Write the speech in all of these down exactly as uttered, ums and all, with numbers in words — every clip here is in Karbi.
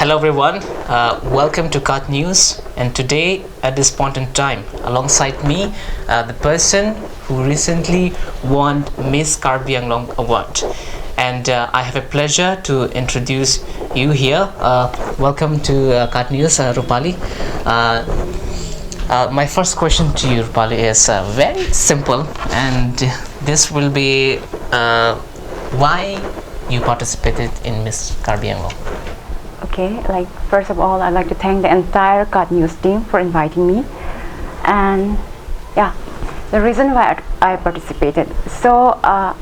Hello everyone, uh, welcome to Cut News, and today at this point in time, alongside me, uh, the person who recently won Miss Karbi Anglong Award. And uh, I have a pleasure to introduce you here. Uh, welcome to uh, Cut News, uh, Rupali. Uh, uh, my first question to you, Rupali, is uh, very simple, and this will be uh, why you participated in Miss Karbi Anglong? Okay, like, first of all, I'd like to thank the entire Cut News team for inviting me. And yeah, the reason why I I participated. So, uh,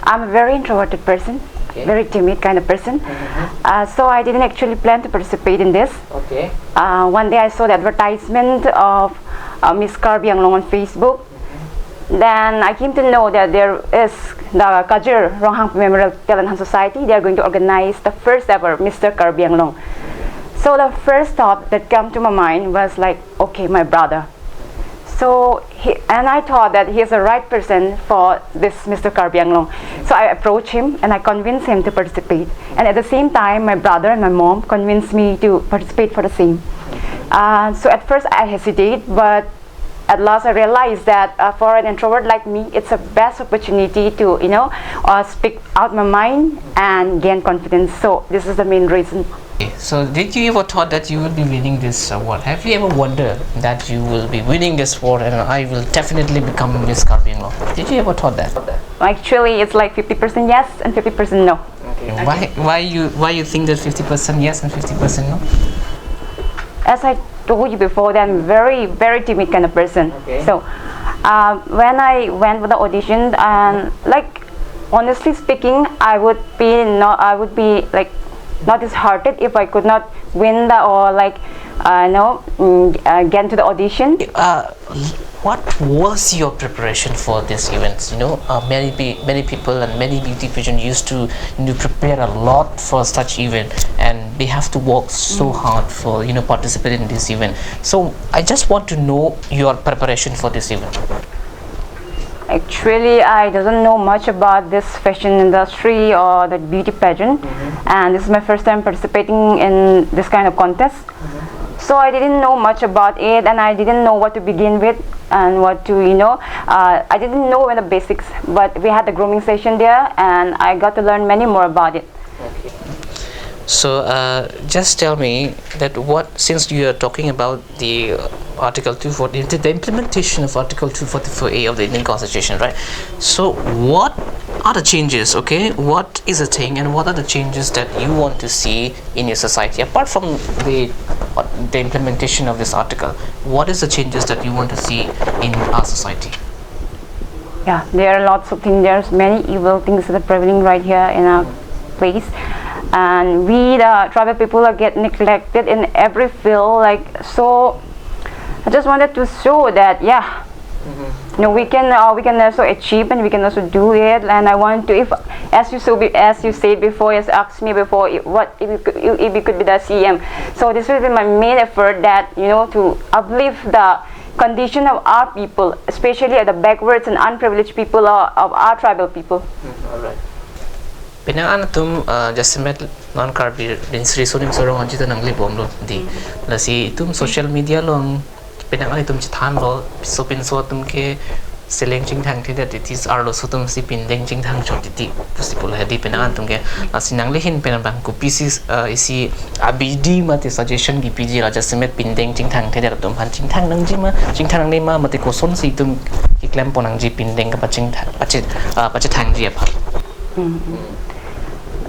I'm a very introverted person, Okay. very timid kind of person. Mhm. Uh, so I didn't actually plan to participate in this. Okay. Uh, one day I saw the advertisement of uh, Miss Karbi Anglong on Facebook. Then I came to know that there is the Kajir Ronghangpi Memorial Talent Hunt Society. They are going to organize the first ever Mister Karbi Anglong. So the first thought that came to my mind was like, okay, my brother. So he, and I thought that he is the right person for this Mister Karbi Anglong. So I approached him and I convinced him to participate. And at the same time, my brother and my mom convinced me to participate for the same. Uh, so at first I hesitated, but at last I realized that uh, for an introvert like me, it's the best opportunity to, you know, uh, speak out my mind and gain confidence. So this is the main reason. Okay, so did you ever thought that you will be winning this award? Have you ever wondered that you will be winning this award and I will definitely become Miss Karbi Anglong? Did you ever thought that? Actually, it's like fifty percent yes and fifty percent no. Okay. Why why you why you think that fifty percent yes and fifty percent no? As I told you before, that I'm very, very timid kind of person. Okay. So, uh, when I went for the audition, and like, honestly speaking, I would be not, I would be like not disheartened if I could not win the, or like, uh, no, mm, uh, get to the audition. Uh, what was your preparation for this event? You know, uh, many pe- many people and many beauty pageant used to, you know, prepare a lot for such event, and they have to work so hard for, you know, participate in this event. So I just want to know your preparation for this event. Actually, I doesn't know much about this fashion industry or the beauty pageant, and this is my first time participating in this kind of contest. So I didn't know much about it, and I didn't know what to begin with and what to, you know, uh, I didn't know the basics. But we had the grooming session there, and I got to learn many more about it. So uh, just tell me that what, since you are talking about the uh, Article two forty, the, the implementation of Article two forty-four A of the Indian Constitution, right? So what are the changes, okay? What is the thing and what are the changes that you want to see in your society apart from the uh, the implementation of this article? What is the changes that you want to see in our society? Yeah, there are lots of things. There's many evil things that are prevailing right here in our place, and we, the tribal people, are get neglected in every field. Like, so, I just wanted to show that, yeah, you know, we can, uh, we can also achieve and we can also do it. And I want to, if, as you so be, as you said before, as you asked me before, if, what if you could, if you could be the C M. So this will be my main effort, that, you know, to uplift the condition of our people, especially the backwards and unprivileged people of, of our tribal people. Alright. Penang an atum uh, jasemet non Karbi riso nimso arong ajita nanglebomlo di. Lasi itum social media along penang an itum chethanlo, sopinso atum ke seleng chingthangthedet, it is arloso atum si pindeng chingthang chot titi pusi pulo hedi penang an atum ke. Lasi nangli ahin pen abang kopisi uh, isi abidi mate suggestion kipiji, la jasemet pindeng chingthangthedet atum aphan, chingthang nangji ma, chingthang nangne ma, mate kosonsi itum keklempon nangji pindeng kapachingthang, pache uh, pachethangji aphan?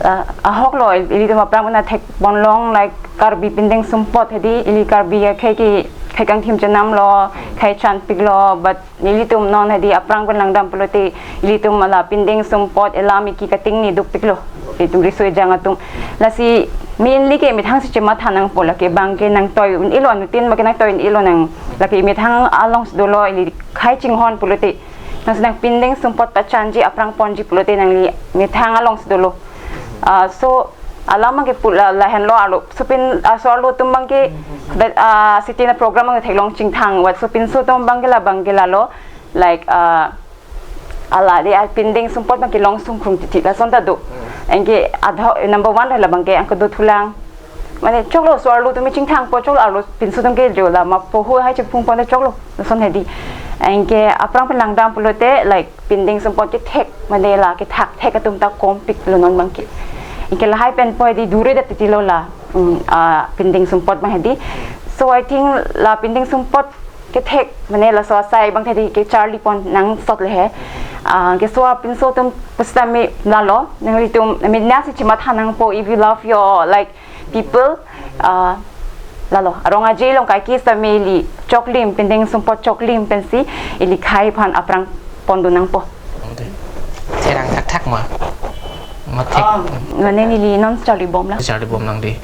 Uh, ahoklo, ilitum aphrang pen thekponlong, like, Karbi pindeng sumpot hedi, ili Karbi akhei ke, khei kangthim chenamlo, khei chanpiklo, but ilitum non hedi aphrang pen langdam pulote, ilitum hala pindeng sumpot, elam eki kating ni dukpiklo, ilitum riso ejang atum. Lasi mainly ke methang si chematha nangpo, lake bang ke nangtoi un-elo, anuttin bang ke nangtoi un-elo nang, lake methang alongsi dolo, ili khei chinghon pulote, nangsi nang pindeng sumpot pachanji, aphrang ponji pulote nangli methang alongsi dolo. Ah, so alam bang ke pu la, lahenlo, arlo sopin, ah, so arlo atum bang ke, but, ah, siti na program bang theklong chingthang, but sopinso atum bang ke la, bang ke lalo, like, ah, hala di, ah, pindeng sumpot bang ke long sungkrung titi, lason ta do. Anke adho number one la bang ke angko dothulang. Mane choklo, so arlo tumi chingthangpo, choklo arlo pinso atum ke jo la ma poho hai chepung pon choklo, lason hedi. Anke aphrang pen langdam pulote, like, pindeng sumpot kethek, mane la kethak thek atum ta kompik lo non abangke. Anke lahai pen po hedi dure det titi lo la, mm, ah, pindeng sumpot abang hedi. So I think la pindeng sumpot kethek, mane laso asai abang hedi kecharli pon nangsot le he. Ah, ke so apinso atum pusitame lalo, nanglitum mena si chematha nangpo, if you love your, like, people, ah, lalo, arong aje along kaike sitame ili choklim, pindeng sumpot choklim pensi ili khei aphan aphrang pondun nangpo. Ante. Therang thakthak ma. Ma thek. Ah, mane neli non charli bom la. Charli bom nang di.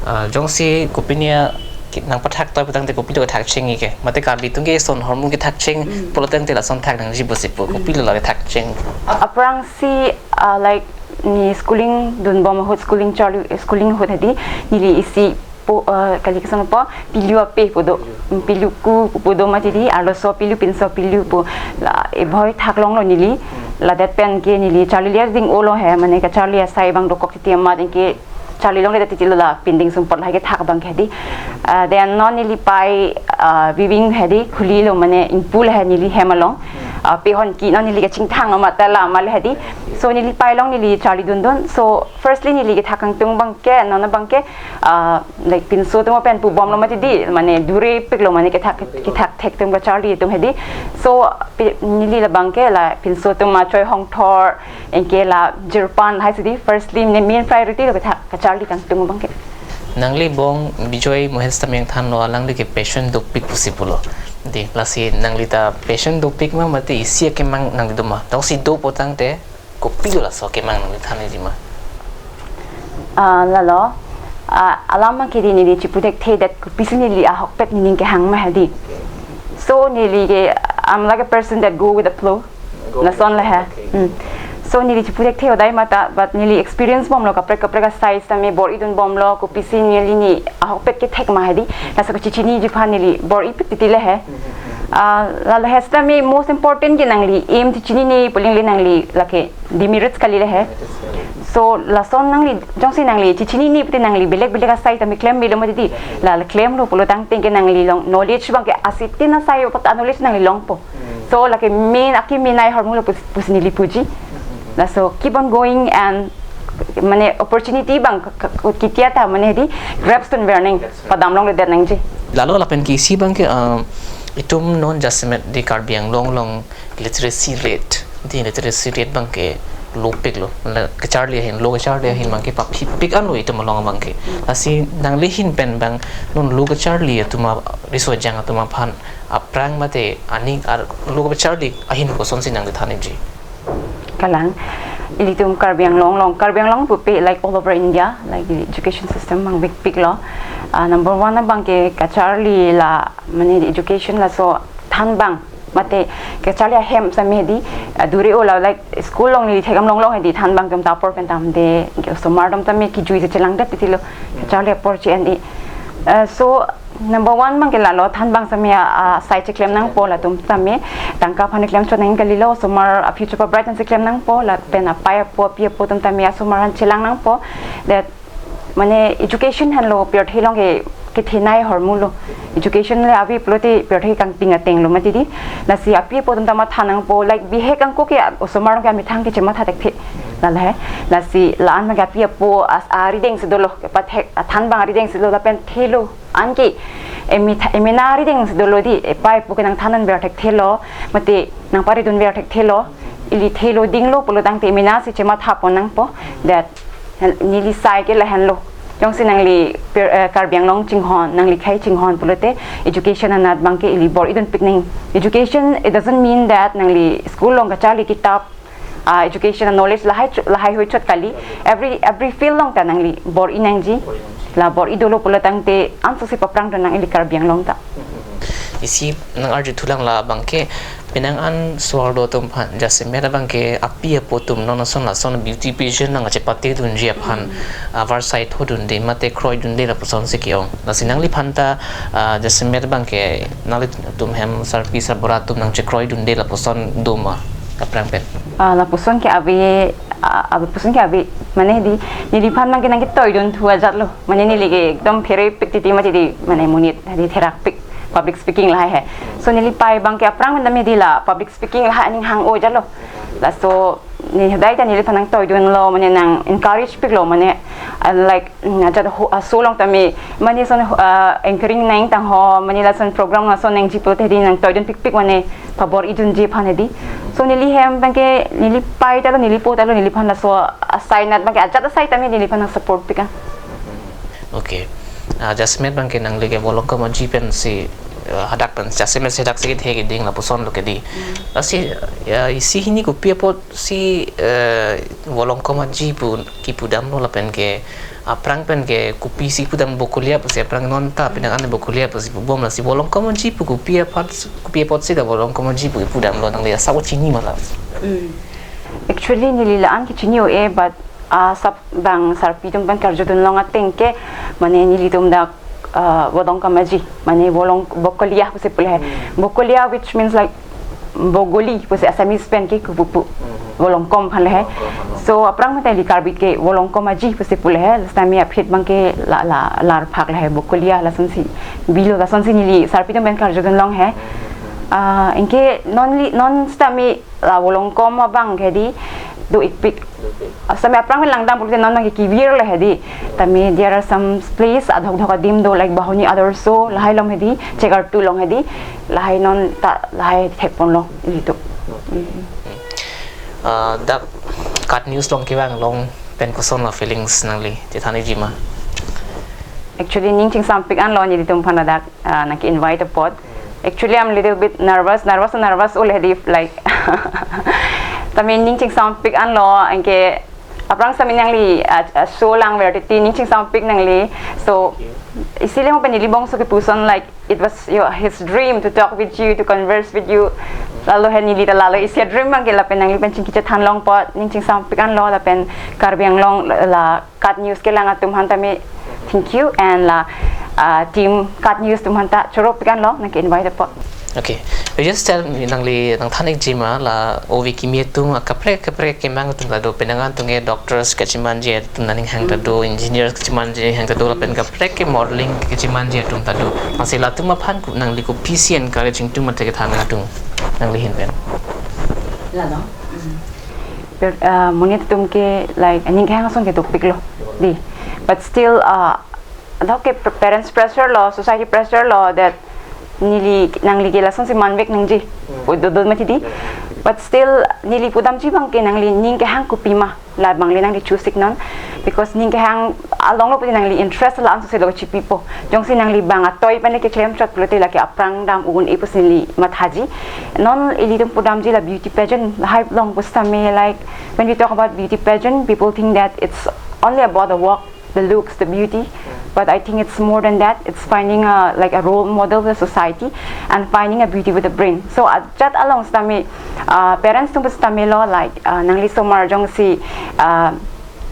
Ah, jongsi kopine ki nangpathak toi putangte kopi to thak cheng ke. Mate Karbi atum ke son ahormu kethak cheng, mm, pulo tangte lason thak nangji pusi pu. Kopi lo la thak cheng. Aphrangsi, ah, like, ne schooling dun bom ahut, schooling charli, schooling ahut hedi, neli isi po, eh, kali keson po, pilu ape pu do. Pilu. Mm, pilu ku pu do mati di, arloso pilu, pinso pilu pu. La, e bhoi thak longlo neli. Mm. Ladet pen ke neli charli le ding olo he, mane kacharli asai abang dokok titi amat, anke charli longledet titi lo la pindeng sumpot lahai kethak abang ke hedi. Ah, then non neli pei, ah, weaving hedi khuli lo, mane ingpu le he neli hem along. Mm. Ah, pehon ke non neli kachingthang amat ta la ma le hedi. So neli pei along neli charli dundun. So firstly neli kethak kangtung abangke, non abangke, ah, like, pinso atum pen pu bomlo mati di, mane durepik lo, mane kethak, kethak thek atum kacharli atum hedi. So pi-, neli labangke la pinso atum ma choi hongthor, anke la jirpan hai si di, firstly ne main priority lo kethak kacharli kangtung abangke. Nangli bong Bijoy Mohen sitame nangthanlo, alangli ke passion dopik pusi pulo. Di, lasi nangli ta passion dopik ma mate isi akemang nangli do ma? Jongsi do putangte, kopi lo laso akemang nangli thanji ma? Ah, lalo. Ah, alam abangke di neli chipu thekthedet, kopisi neli ahokpet nening kehang ma hedi. So neli ke, I'm like a person that go with the flow. Go with the flow. Lason le he. Okay. Hmm. So neli chipu thekthe odai mata, but neli experience bomlo kaprek kaprek asai sitame bor-i dun bomlo, kopisi neli ne ahokpet kethek ma hedi. Laso kachechiniji aphan neli bor-ipik titi le he. Ah, lalo he sitame most important ke nangli aim chechinine pu aling le nangli lake demerits kali le he. So lason nangli, jongsi nangli chechinine pute nangli belek belek asai tame klem bilo mati di. La klemlo pulo tangte ke nangli along knowledge abangke asitin asai apat a-knowledge nangli longpo. So lake main akimi nai ahormu lo pus-, pusi neli puji. Laso keep on going and mane opportunity abang k-, k-, ketia ta mane di grabs dun ver nang, padam longledet nangji. Lalo lapen ke isi abangke, um, itum non jasemet di Karbi Anglong along literacy rate, di literacy rate abangke lopik lo. La kacharli ahin, lo kacharli ahin abangke paphipik anlo itum along abangke. Lasi nangli ahin pen abang non lo kacharli atum a-, riso ajang atum aphan aphrang mate aning ar lo kacharli ahin kosonsi nangli thanji? Kalang, ilitum Karbi Anglong along, Karbi Anglong pupe, like, all over India, like, education system abang big big lo. Ah, number one abangke kacharli la, mane education laso thanbang, mate kacharli ahem sitame di, ah, dure-o la, like, school along neli thekdam longlong hedi, thanbang atum ta apor pen damde, ke osomar atum tame kijui se chelangdet titi lo, kacharli apor che-en-e. Ah, so number one abangke lalo, thanbang sitame, ah, asai cheklem nangpo, latum sitame tangka aphan klem chot nang kali lo, osomar a-future pabright nang cheklem nangpo, lapen apei apo, api apo atum tame asomar aphan chelang nangpo. That mane education henlo pirthe along ke, kethenei ahormu lo. Education le ave pulote pirthe kangping ateng lo mati di. Lasi api apo atum ta matha nangpo, like, bihek angko ke osomar ke amethang ke chematha thekthe. Lalo he. Lasi la-an abangke api apo as-, arideng si dolo, kepathek, athanbang arideng si dolo lapen thelo. Anke, emi tha-, emena arideng si dolo di, epei apo ke nangthan dun ver thekthelo, mate nangpari dun ver thekthelo, ili thelo dinglo pulo tangte emena si chematha pon nangpo, that, neli sai ke lahenlo. Jongsi nangli per-, eh, Karbi Anglong chinghon, nangli khei chinghon pulote, education anat abangke ili bor-i dunpik nang. Education, it doesn't mean that nangli school along kacharli kitap, ah, education and knowledge lahai cho-, lahaihui chot kali. Every, every field along ta nangli bor-i nangji. La bor-i dolo pulo tangte ansose paphrang dun nang ili Karbi Anglong ta. Isi nang arjuthulang labangke, penang an so-arlo atum aphan, jasemet abangke api apo atum non ason lason beauty pageant nang chepate dunji aphan, ah, varsai tho dunde mate kroi dunde lapuson si ke-ong. Lasi nangliphan ta, ah, jasemet abangke nanglitum hem sarpi sarbura atum nang chekroi dunde lapuson do ma aphrang pen? Ah, lapuson ke ave, Ah, abi puson ke abi, mane di, neliphan abang ke nangketoidun thu ajat lo. Mane neli ke ekdom pherepik titi mati di, mane monit di therakpik public speaking lahai he. So neli pai abang ke aphrang mane di la public speaking lahai aning hang-o ajat lo. Laso ne hodai ta neliphan nangtoidunlo, mane nang-encourage piklo, mane, ah, like, mm, ajat ho, aso along tame, mane lason, ah, anchoring nangtang ho, mane lason program lason nangji pulote di nangtoidun pikpik, mane pabor-idunji aphan hedi. So neli hem abang ke, neli pai ta lo, neli po ta lo, neliphan laso asai anat abang ke ajat asai tame neliphan nangsupport pik an. Okay. Ah, jasemet abang ke nangli ke Volongkom Aji pensi, ah, hadak pen, jasemet si hadak si kethe keding lapuson lo ke di. Lasi, ya, isi hini kopi apotsi, eh, Volongkom Aji pu kipudamlo lapen ke aphrang pen ke kopisi pudam, Bokolia pusi aphrang, non ta penang an Bokolia pusi pubom, lasi Volongkom Aji pu kopi apot, kopi apotsi ta Volongkom Aji pu pudamlo, nangli asap chini ma la? Actually, neli la-an ke chini-o-e, but, ah, sap abang sarpi atum pen karjudun long ateng ke, mane nelitum dak, ah, Volongkom Aji, mane Volong, Bokolia pusi pu le he. Bokolia, which means like Bogoli pusi Assamese pen ke kupupu. Volongkom aphan le he. So aphrang mate neli Karbi ke Volongkom Aji pusi pu le he. Lasi tame aphi abang ke la, la, larphak le he, Bokolia lasonsi bilo, lasonsi neli sarpi atum pen karjudun long he. Ah, anke non li, non sitame la Volongkom abang ke di do-ikpik. Sitame aphrang pen langdam pulote non abang ke kevir le he di. Tame there are some place adhok adhok adim do, like Bahoni Adarsho lahai along he di, Chekartu along he di, lahai non ta lahai thekponlo ilitum. Ah, dak KAT News along kevang along pen koson la feelings nangli, chethan-ikji ma? Actually, ning chingsampik anlo nelitum aphan ladak, ah, nangke-invite apot. Actually, I'm a little bit nervous, nervous, nervous ule di, like. Tame ning chingsampik anlo, anke aphrang sitame nangli, ah, ah, show langver titi ning chingsampik nangli. So isi le mo pen neli bongso kepu ason, like, it was your, his dream to talk with you, to converse with you. Lalo he neli ta lalo isi a-dream abang ke lapen nangli pen chingki chethan long apot, ning chingsampik anlo, lapen Karbi Anglong la KAT News kelang atum aphan tame thank you, and la, ah, team KAT News atum aphan ta choro-pik anlo nangke-invite apot. Okay. You just tell me, nangli nangthan-ikji ma la ove kimi atum, akaprek kaprek kemang atum ta do, penang an atum ke doctors kachimanji atum aning hang ta do, engineers kachimanji hang ta do, lapen kaprek ke modeling kachimanji atum ta do. Lasi latum aphan ko, nangli kopisi encouraging atum mate kethan atum nangli ahin pen? Per, ah, monit atum ke, like, aning kehang ason ke dopiklo di. But still, ah, adok ke parents pressure lo, society pressure lo, that neli, nangli ke lasonsi manvek nangji pu dodot mati di. But still neli pudamji abang ke nangli ning kehang kopi ma, labang le nangli choose-iknon. Because ning kehang along lo pulote nangli interest la-an sose lo chipipo. Jongsi nangli bang atoi pen le keklem chot pulote lake aphrang dam un-e pusi neli mathaji. Non ilitum pudamji la beauty pageant lahai along pusitame, like, when we talk about beauty pageant, people think that it's only about the walk, the looks, the beauty. But I think it's more than that. It's finding a, like, a role model with the society and finding a beauty with the brain. So ajat along sitame, uh, parents atum pusitame lo, like, uh, nangli osomar jongsi, uh,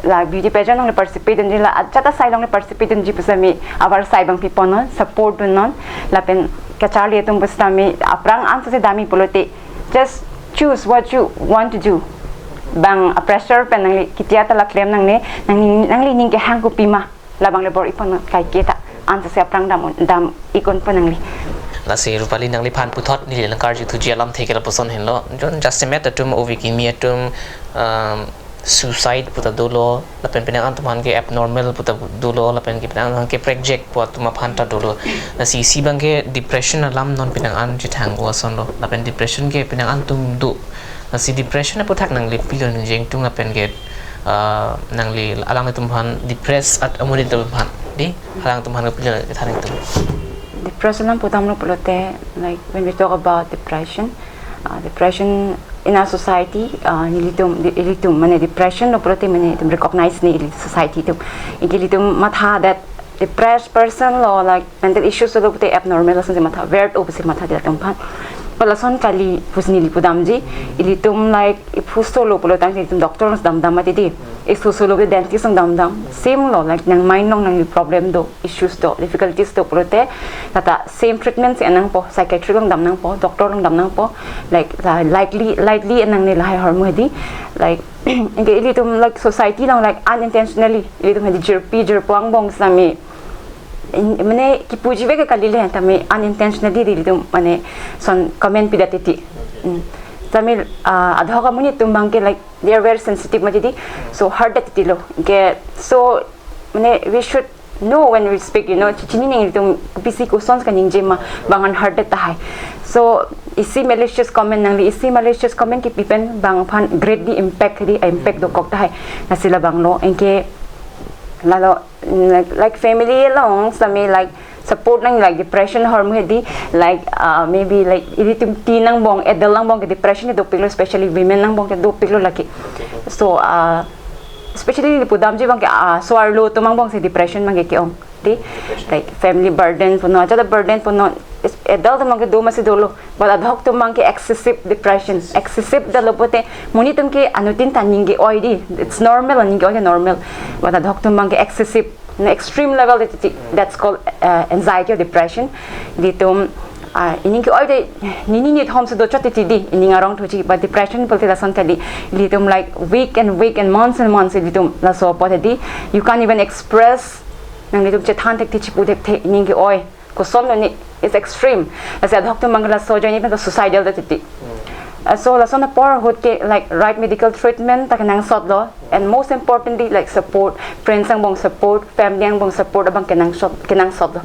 la beauty pageant along le participate dunji, la ajat asai along le participate dunji pusitame avarsai abang piponnon, support dunnon. Lapen kacharli atum pusitame aphrang an sose dam-ik pulote, just choose what you want to do. Bang a-pressure pen nangli kitia ta la klem nangne, nangli, nangli ning kehang kopi ma, labang le bor-iponnon kaike ta an sose aphrang dam un, dam-ik unpo nangli. Lasi Rupali, nangliphan puthot neli nangkarju thuji alamthe ke lapuson henlo. Jon jasemet atum, ove kimi atum, um, suicide pu ta dolo, lapen penang an atum aphan ke abnormal pu ta dolo, lapen ke penang an aphan ke prekjak pu atum aphan ta dolo. Lasi isi abang ke depression alam non penang an chethang-o ason lo. Lapen depression ke penang an atum do. Lasi depression aputhak nangli pilo ningje ingtung, lapen ke, ah, nangli alanglitum aphan, depress at amonit atum aphan, di, alangtum aphan pilo kethan ingtung? Depression alam pudamlo pulote, like, when we talk about depression, uh, depression in our society, uh, nelitum, di, ilitum, mane depression lo pulote mane itum recognize ne ili society atum. Anke ilitum matha that depressed person lo, like, mental issues lo pulote abnormal asonsi matha, weird-o pusi matha di latum aphan. Pala lason kali pusi neli pudamji, ilitum, like, iphu solo pulo tangte ilitum doctor damdam mati di. Isu solo ke dentist along damdam. Same lo, like, nang mind along nang problem do, issues do, difficulties do pulote, lata same treatment si nangpo, psychiatrist along damnangpo, doctor along damnangpo, like, la, likely, likely nangne lahai ahormu hedi, like, anke ilitum, like, society along, like, unintentionally, ilitum hedi jirpi jirpo angbong sami, in, mane, kipuji vek kali le, tame unintentionally ilitum, mane, son comment pidet titi. Mm. Tame, ah, adhoka amonit atum abangke, like, they are very sensitive mati di. So hurted titi lo. Anke, so, mane, we should know when we speak, you know, chini nangtum kopisi koson kaningje ma, bang an hurted tahai. So, isi malicious comment nangli, isi malicious comment kipi pen bang aphan greatly impact di, impact dokok tahai. Lasi labang lo, anke, lalo, like, like family along, sami, like, support nang, like, depression ahormu hedi, like, uh, maybe, like, ilitum teen angbong, adult angbong ke depression ke dopiklo, especially women angbong ke dopiklo lake. So, uh, especially pudamji abangke, uh, so-arlo atum angbong si depression abangke ke-ong di, like, family burden punon, ajat burden punon, is, adult atum abangke do masi dolo, but adhoka atum abangke excessive depression, excessive dolo pulote, monit atum ke anuttin ta aning ke-oi di, it's normal, aning ke-oi ke normal, but adhoka atum abangke excessive, na extreme level, it, it, that's called, uh, anxiety or depression. Ilitum, uh, aning ke-oi de, nini nithom si dochot titi di, aning arong thuji, but depression pulote lason kali. Ilitum, like, week and week and months and months ilitum laso apot hedi, you can't even express, nanglitum chethan thekthe, chipu thekthe, aning ke-oi. Koson lo ne, it's extreme. Lasi adhoka atum abangke laso ajoine pen ta suicidal ta titi. Uh, so lason apor ahut ke, like, right medical treatment ta kenangsot lo. And most importantly, like, support, friends angbong support, family angbong support abang kenangsot, kenangsot lo.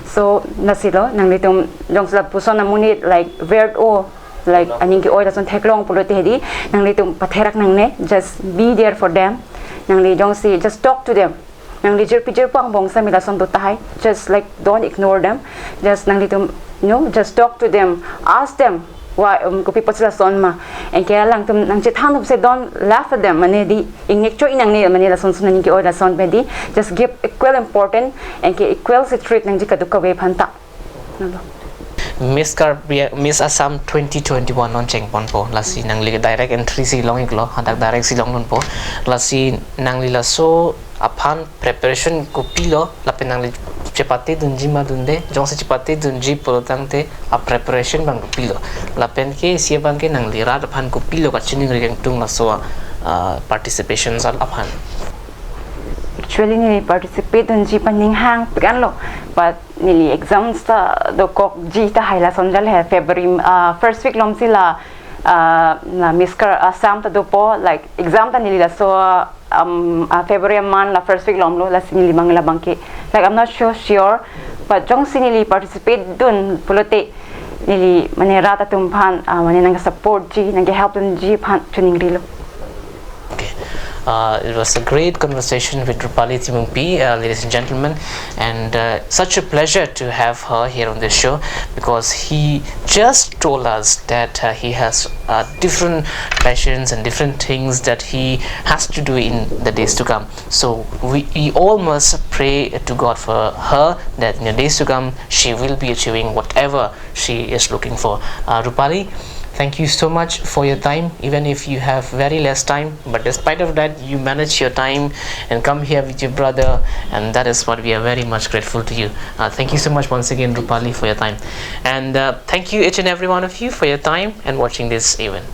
So, lasi lo, nanglitum jongsi lapuson amonit, like, weirdo, like, aning ke-oi lason theklong pulote hedi, nanglitum patherak nangne, just be there for them. Nangli jongsi, just talk to them. Nangli jirpi jirpo angbong sami lason do tahai. Just, like, don't ignore them. Just nanglitum, you know, just talk to them. Ask them why, um, kopi apotsi lason ma. Anke alangtum nangchethan up se, don't laugh at them. Mane di, ingnek cho inang ne, mane lason son aning ke-oi lason pen di. Just give equal important, anke equal si treat nangji kadokave aphan ta. Nalo. Miss Karbi, Miss Assam twenty twenty-one non chengponpo. Lasi nangli direct entry si long-iklo, hadak direct si longdunpo. Lasi nangli laso aphan preparation kopilo, lapen nangli chepate dunji ma dunde, jongsi chepate dunji pulo tangte a preparation abang kopilo. Lapen ke isi abangke nangli rat aphan kopilo kachiningri kangtung laso, ah, participation sal aphan. Actually, neli participate dunji pen ning hangpik anlo, but neli exams ta dokokji tahai, lason jal he February, ah, first week alom si la, ah, la Miss Kar-, Assam ta dopo, like, exam ta neli laso, um, ah, February month la first week alom lo, lasi neli abang labangke, like, I'm not so sure, but jongsi neli participate dun pulote, neli mane rat atum aphan, ah, mane nangke-support ji, nangke-help dunji aphan choningrilo. Okay. Uh, it was a great conversation with Rupali Timungpi, uh, ladies and gentlemen, and, uh, such a pleasure to have her here on this show, because he just told us that, uh, he has, uh, different passions and different things that he has to do in the days to come. So we, we all must pray to God for her, that in the days to come she will be achieving whatever she is looking for. Uh, Rupali, thank you so much for your time, even if you have very less time, but despite of that, you manage your time and come here with your brother, and that is what we are very much grateful to you. Uh, thank you so much once again, Rupali, for your time. And, uh, thank you each and every one of you for your time and watching this event.